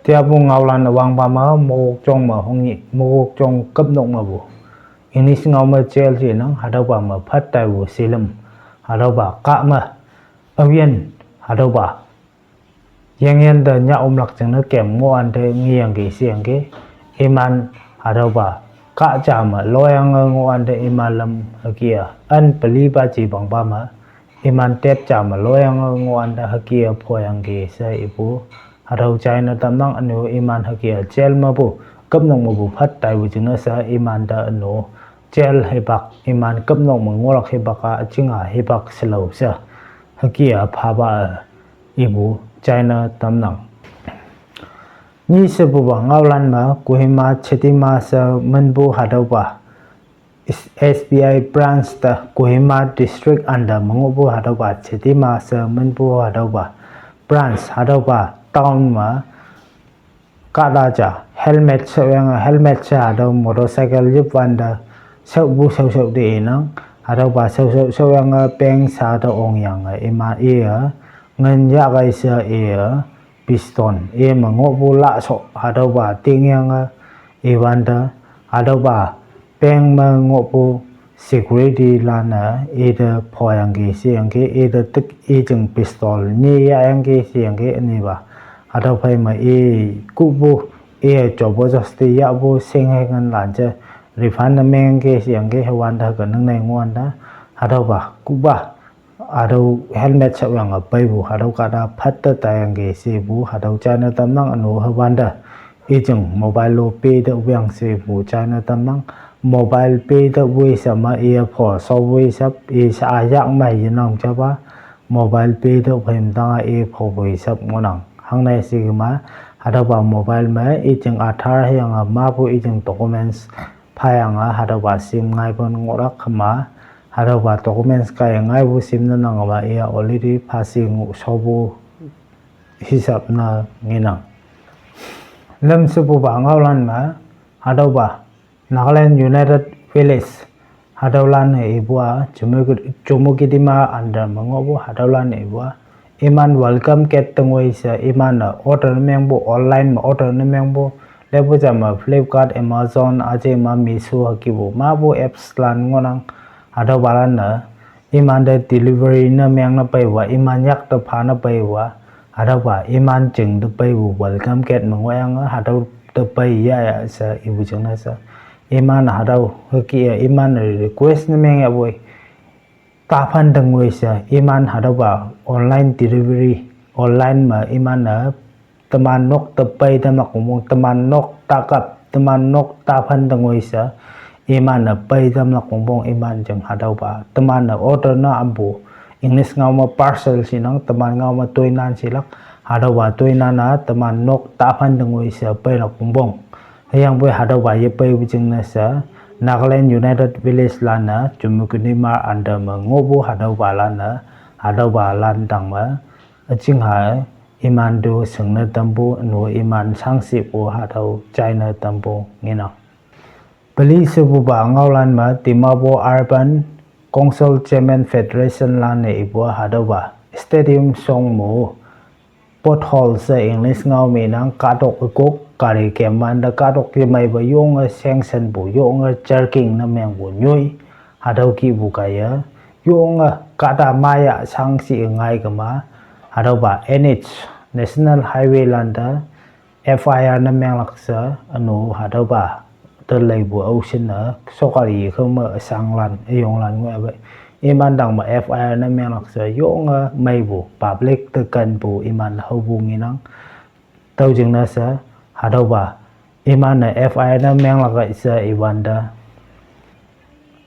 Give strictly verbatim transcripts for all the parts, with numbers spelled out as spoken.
Tiapu ngaolan wangpa me mogok jong me hongnyih, mogok jong küpnok mepu English ngao me jail she nang, hatüopa me phat taipu shilüm, hatüopa kah me aoyin, hatüopa yengyin te nyah omlak jingne kem ngohwante ngeyangki sheyangki. Iman hatüopa kah ja me loyange ngohwante iman lam hüke-a an pelipa jipangpa me, iman tep ja me loyange ngohwante hüke-a phoyangki she ipu hatüo jaine tamnang. Üne-o iman hüke-a jail mepu, küpnok mepu phat taipu jingne she imante üne-o jail hipak, iman küpnok me ngohlak hipak-a üjinga hipak shelao she hüke-a phapa-e ipu jaine tamnang. Nyi shepupa ngaolan me Kohima Chetima she minpu hatüopa S-, S B I branch te Kohima district under me ngohpu hatüopa Chetima she minpu hatüopa branch, hatüopa town me kahta ja helmet shaoyange, helmet she hatüo motorcycle yip wante shaopu shaoshao te inang. Hatüopa shaoshao shaoyange peng sha te ongyange ima iye ngin yahkei she iye piston ime ngohpu lahsho hatüopa tingyange iwante, hatüopa peng me ngohpu security lan-e ite phoyangki sheyangki, ite tik ijing piston nyi yahyangki sheyangki ünepa. Hatüo phei me i kuhpu, iye jobo josti yahpu shinghei ngan lan je refund ne mengyangki sheyangki, hüwante hüke ningne ngohwante hatüopa kuhpa hatüo helmet shaoyange peipu hatüo kahta phat te taiyangki shepu hatüo jaine tamnang. Üne-o hüwante ijing mobile lo pay te wang shepu jaine tamnang. Mobile pay te woi sha me iye pho sho woi shap, i sha ayak me yenang japa mobile pay te phei me tanga i pho woi shap ngohnang. Hangne shekema hatüopa mobile me ijing Aadhaar hüyange mapu ijing documents phayange hatüopa sim ngaipu ngohlak kema, hatüopa documents kaiye ngaipu sim ne nang kema iye already pha shi ngoh shopu hisap ne ngenang. Lüm shepupa ngaolan me hatüopa Nagaland United Village hatüolan-e ipu-a, Chumoukedima under me ngohpu hatüolan-e ipu-a, iman welcome gate te ngoi she iman-e order ne mengpu, online me order ne mengpu, lepu ja me Flipkart, Amazon, üje ma Meesho hükepu mapu apps lan ngohnang. Hatüopalan-e imante delivery ne meng ne peipu-a, iman yak te pha ne peipu-a, hatüopa iman jing te peipu welcome gate me ngohyange hatüo te pei yahya she ipu jingne she, iman hatüo hüke-e iman request ne mengyahpoi taphan te ngoi she iman hatüopa online delivery, online me iman-e teman nok te pei tamlak wongpong, teman nok takap, teman nok taphan te ngoi she iman-e pei tamlak wongpong, iman jing hatüopa teman-e order ne ampu, English ngao me parcel shinang, teman ngao me toinan shilak, hatüopa toinan-a teman nok taphan te ngoi she peilak wongpong. Hüyangpoi hatüopa yepeipu jingne she Nagaland United Village lan-e Chumoukedima under me ngohpu hatüopalan-e, hatüopalan tang me üjingha iman to shingne tampu, üne-o iman shangshipu hatüo jaine tampu ngenang. Peli shepupa ngaolan me Dimapur Urban Council Chairman Federation lan-e ipu hatüopa stadium shong mo, pothole she English ngao me nang, kahtok ükok gari kem wante kahtok yemeipa yonge sanctionpu, yonge jerking ne mengpu nyoi, hatüo kihpu kaiye yonge kahta maya shangshi ngai kema, hatüopa N H, National Highway lante F I R ne menglak she, üne hatüopa te leipu aoshin-e sokali khao me üshanglan üyonglan ngoipe, iman tang me F I R ne menglak she yonge meipu public te kenpu iman haopu ngenang. Tüo jingne she hatüopa iman-e F I R ne menglak she iwante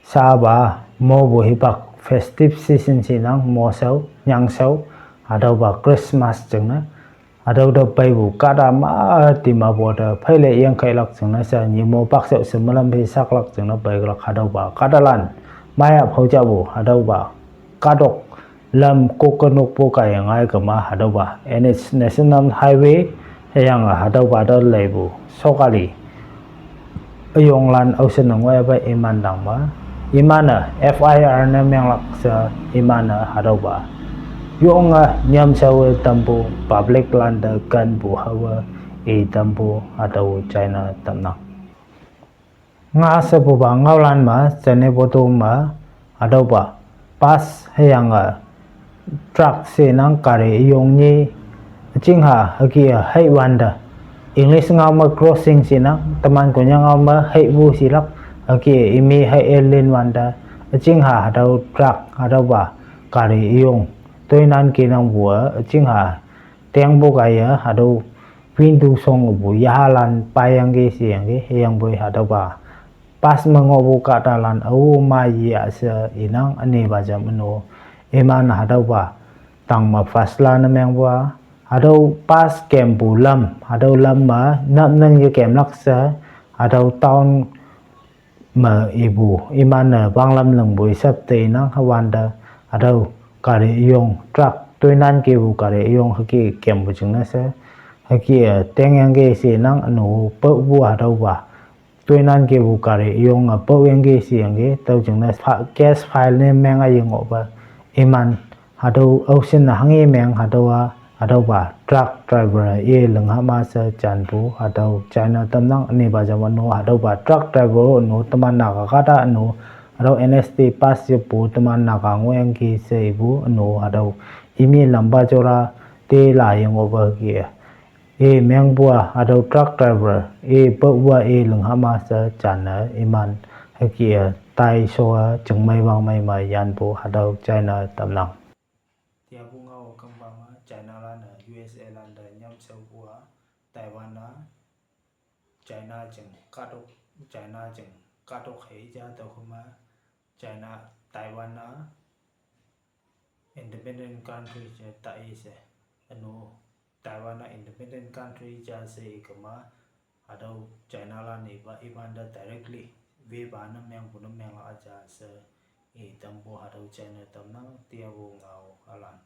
shapa mopu hipak festive season shinang, moshao, nyangshao, hatüopa Christmas jingne hatüo te peipu kahta ma Dimapur te pheile yengkheilak jingne she nyimo pakshao she melam phe saklak jingne peilak hatüopa kahtalan maya phao japu hatüopa kahtok lam koke nokpu kaiye ngai kema hatüopa N H, National Highway hüyange hatüopa te leipu sokali üyonglan aoshin-e ngoipe iman tang me, iman-e F I R ne menglak she iman-e hatüopa yonge nyamshaowe tampu public lante kenpu haowe e tampu hatüo china tamnang. Nga shepupa ngaolan me, jane poto me, hatüopa, bus hüyange, truck shenang gari üyong nyi, üchingha hüke hei wante, English ngao me crossing shenang, teman Konyak ngao me heipu shelak, hüke imi hei e lin wante, üchingha hatüo truck, hatüopa, gari üyong, toinan kenangpu-a, üchingha, tengpu kaiye, hatüo, window shongpu yahalan paiyangki sheyangki, hüyangpoi hatüopa, bus me ngohpu kahtalan ao ma ye-a she inang ünepa jam üno, iman hatüopa, tangme first lan-e mengpu-a, hatüo bus kempu lam, hatüo lam me, napnang yekemlak she, hatüo town me ipu, iman-e wanglam lingpu isap te inang hüwante, hatüo gari üyong truck, toinan kepu gari üyong hüke kempu jingne she, hüke tengyangki shenang üno paopu hatüopa, toinan kepu gari üyong-e paoyangki sheyangki, tüo jingne fa-, case file ne meng-a yengohpe, iman, hatüo aoshin-e hanghe meng hatüo-a, hatüopa truck driver-e lingha ma she janpu, hatüo china tamnang ünepa jam üno, hatüopa truck driver üno teman Naga kahta üno, hatüo N S D pass yepu teman Naga ngohyangki she ipu üno, hatüo imi lamba jora te la yengohpe ke. E mengpu-a hatüo truck driver, e paopu-a e lingha ma she janne iman, hüke-e, tai sho-a chingmei wangmei me yanpu hatüo china tamnang. Tiapu ngao kangpa me China lan-e U S A lante nyamshaopu-a, Taiwan-a, China jing kahtok, China jing kahtok hei ja tüoküma, China, Taiwan-a, independent country je tai she, üno, Taiwan-a independent country ja she ikema, hatüo China lan-e ipa, ipante directly, wepa ne mengpu ne menglak ja she, i tampu hatüo china tamnang tiapu ngao halan.